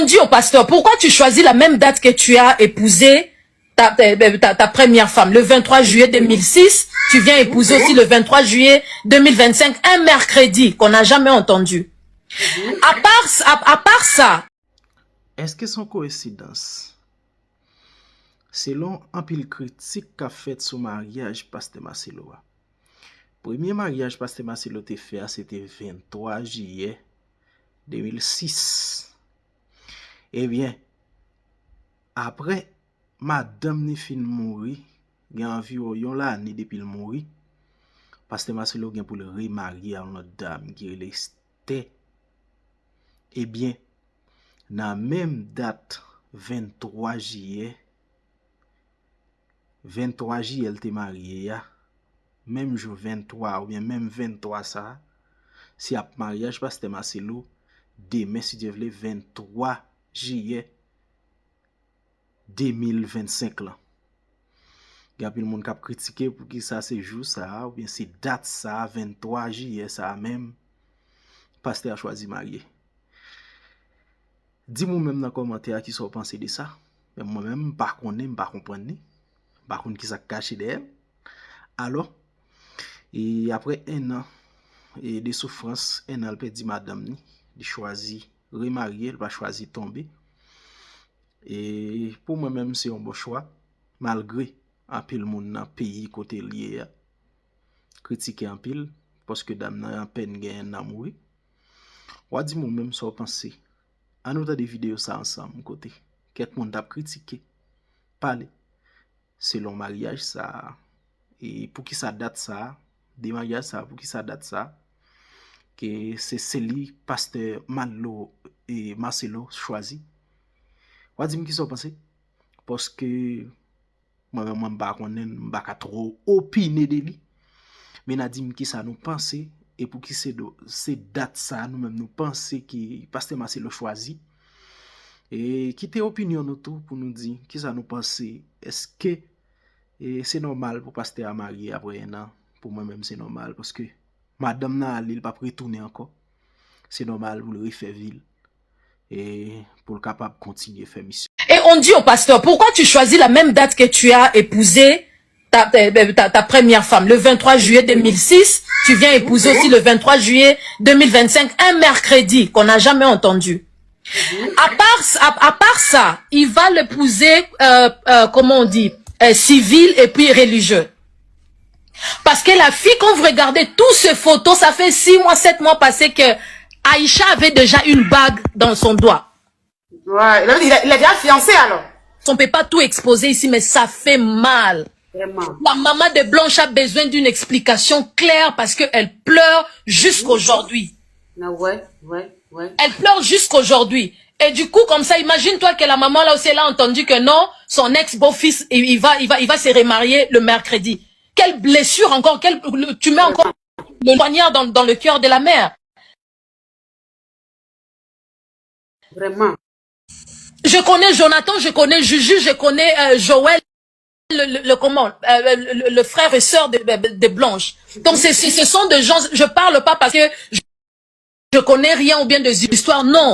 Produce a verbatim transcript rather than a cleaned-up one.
dit au pasteur, pourquoi tu choisis la même date que tu as épousé ta, ta, ta, ta première femme, le vingt-trois juillet deux mille six, tu viens épouser aussi le vingt-trois juillet deux mille vingt-cinq, un mercredi qu'on n'a jamais entendu. À part, à, à part ça, Èske se yon koyensidans? Selon anpil kritik k ap fèt sou maryaj Pastè Marcelo a, premye maryaj Pastè Marcelo te fè a, se te venntwa jiyè de mil sis. Ebyen, apre madanm ni fin mouri, gen anviwon yon lane depi l mouri, Pastè Marcelo gen pou l remarye a yon lòt dam ki rele Esther. Ebyen, nan menm dat venntwa jiyè, venntwa jiyè l te marye a, menm jou venntwa oubyen menm venntwa sa a, se ap maryaj Pastè Marcelo demen, si Dye vle, venntwa jiyè de mil vennsenk lan. Gen anpil moun k ap kritike poukisa se jou sa a, oubyen se dat sa a, venntwa jiyè sa a menm, pastè a chwazi marye. Di m ou menm nan kòmantè a kisa w panse de sa. Men mwen menm, m pa konnen, m pa konprann li. M pa konn kisa k kache dèyè l. Alò, e apre en an e de soufrans, en an l pèdi madanm ni, li chwazi remarye, l pa chwazi tonbe. E pou mwen menm, se yon bon chwa, malgre anpil moun nan peyi kote l ye a kritike anpil, paske dam nan apèn gen en an mouri. W a di m ou menm sa w panse. Ann nou tande videyo sa ansanm, kote kèk moun t ap kritike, pale selon maryaj sa a, e poukisa dat sa a, de maryaj sa a, poukisa dat sa a, ke se, se li pastè Malo e Marcelo chwazi. W a di m kisa w panse? Paske mwen menm, mwen m pa konnen, m pa ka twò opine de li. Men n a di m kisa nou panse, e pou ki se, do, se dat sa a nou menm nou panse ke pastè Marcelo chwazi. E kite opinyon nou tou pou nou di kisa nou panse. Èske e se nòmal pou pastè a marye apre en an? Pou mwen menm, se nòmal, paske madanm nan ale, li p ap retounen ankò. Se nòmal pou l refè vi l e pou l kapab kontinye fè misyon. Et on dit au pasteur, pourquoi tu choisis la même date que tu as épousé ta, ta, ta, ta première femme, le vingt-trois juillet deux mille six, tu viens épouser aussi le vingt-trois juillet deux mille vingt-cinq, un mercredi qu'on n'a jamais entendu. À part, à, à part ça, il va l'épouser, euh, euh, comment on dit, euh, civil et puis religieux. Parce que la fille, quand vous regardez toutes ces photos, ça fait six mois, sept mois passés que Aïcha avait déjà une bague dans son doigt. Ouais, il, a, il, a, il a déjà fiancé alors. On peut pas tout exposer ici, mais ça fait mal. Vraiment. La maman de Blanche a besoin d'une explication claire parce qu'elle pleure jusqu'aujourd'hui. Ah ouais, ouais, ouais. Elle pleure jusqu'aujourd'hui. Et du coup, comme ça, imagine-toi que la maman là aussi, elle a entendu que non, son ex-beau-fils, il, il va, il va, il va se remarier le mercredi. Quelle blessure encore, quelle, tu mets encore le poignard dans, dans le cœur de la mère. Vraiment. Je connais Jonathan, je connais Juju, je connais euh, Joël, le, le, le comment, euh, le, le, le frère et sœur de, de, de Blanche. Donc c'est, c'est- ce sont des gens, je parle pas parce que je, je connais rien ou bien des histoires, non.